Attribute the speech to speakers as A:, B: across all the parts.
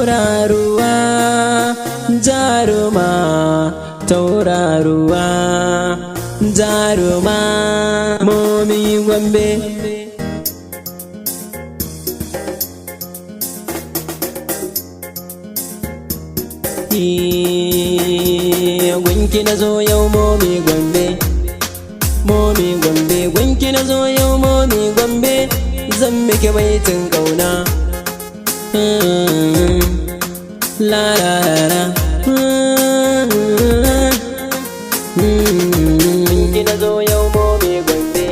A: Tauraruwa, jaruma, tauraruwa, jaruma, Momi Gombe. Gunki na zo yau, Momi Gombe, Momi Gombe. Gunki na zo yau, Momi Gombe, zan miki baitin kauna. La la la la. Gunki na zo yau, Momi Gombe,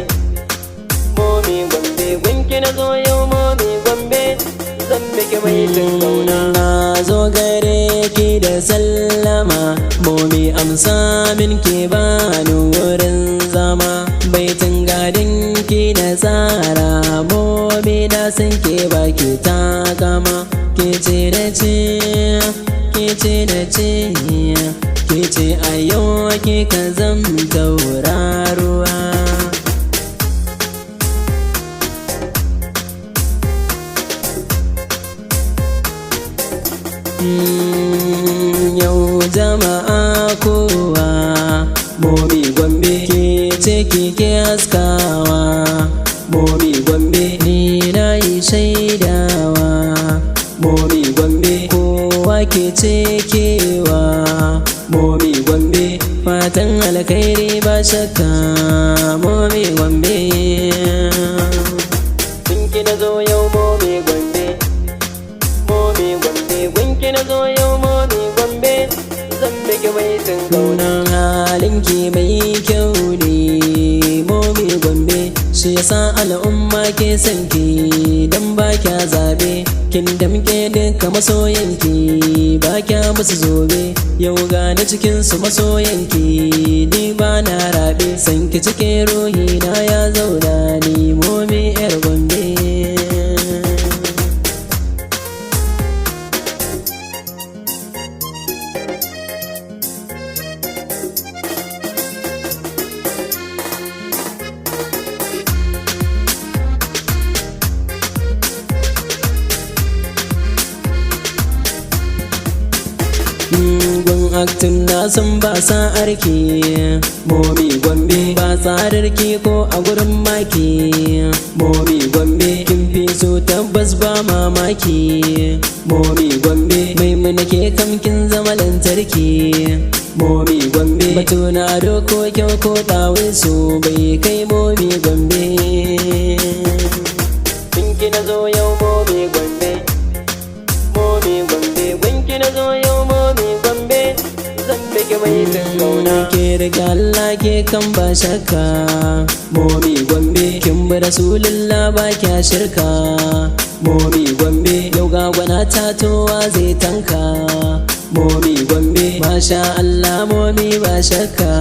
A: Momi Gombe. Gunki na zo yau, Momi Gombe, zan miki baitin kauna. Na zo gare ki da sallama, Momi, amsa min ki bani wurin zama. Baitin gadin ki na tsara, Momi, na san ke baki ta gama. Ke ce da ce, ke ce da ce, ke ce a yau ke ka zam tauraruwa. Yau jama'a kowa, Momi Gombe, ke ce kike haskawa. Momi Gombe, ni na yi shaidawa. Momi Gombe, kowa ke ce kewa. Momi Gombe, fatan alkhairi ba shakka, Momi Gombe. Gunki na zo yau, Momi Gombe, Momi Gombe. Gunki na zo yau, Momi Gombe, zan biki baitin kauna. Halinki mai kyau ne, Momi Gombe, shi yasa al'umma ke son ki, dan ba kya zabe. Kin damke duka masoyanki, ba kya musu zobe. Yau gane cikin su masoyanki, ni ba na rabe. San ki cikin ruhi na ya zauna ni, Momi yar Gombe. Gun aktin na san ba sa'ar ki, Momi Gombe, ba tsarar ki ko a gurin maki. Momi Gombe, kin fi so tabbas ba mamaki. Momi Gombe, Maimuna, ke kam kin zama lantarki. Momi Gombe, batu na ko kyau ko su bai kai Momi Gombe. Gunki na zo yau, Momi Gombe, Momi Gombe. Gunki na zo yau, Momi Gombe, zan biki baitin kauna. Ke riga Allah ke kan ba shakka, Momi Gombe, kin bi Rasulullah, ba kya shirka. Momi Gombe, yau ga gwana tatowa zai tanka. Momi Gombe, masha Allah, Momi, ba shakka.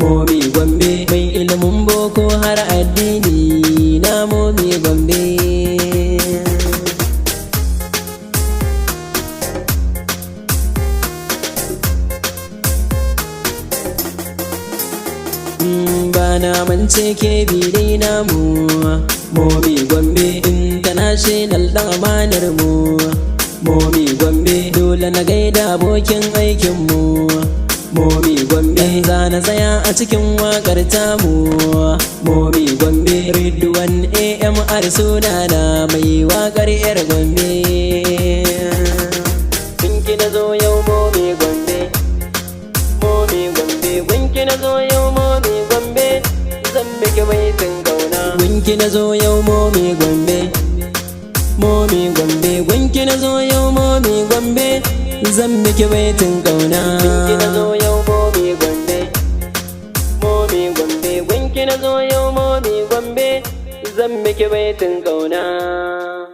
A: Momi Gombe, mai ilimin boko har addini na, Momi Gombe. Ba na mance ke bi dai namu, Momi Gombe, international dan amanar mu. Momi Gombe, dole na gaida abokin aikin mu, Momi Gombe. Za na tsaya a cikin wakar tamu, Momi Gombe. Ridwan AMR sunana, mai wakar yar Gombe. Gunki na zo yau, Momi Gombe, Momi Gombe. Gunki na zo yau, Momi Gombe, zan miki baitin kauna. Gunki na zo yau, Momi Gombe, Momi Gombe. Gunki na zo yau, Momi Gombe, zan miki baitin kauna. Gunki na zo yau, Momi Gombe, Momi Gombe. Gunki na zo yau, Momi Gombe, zan miki baitin kauna.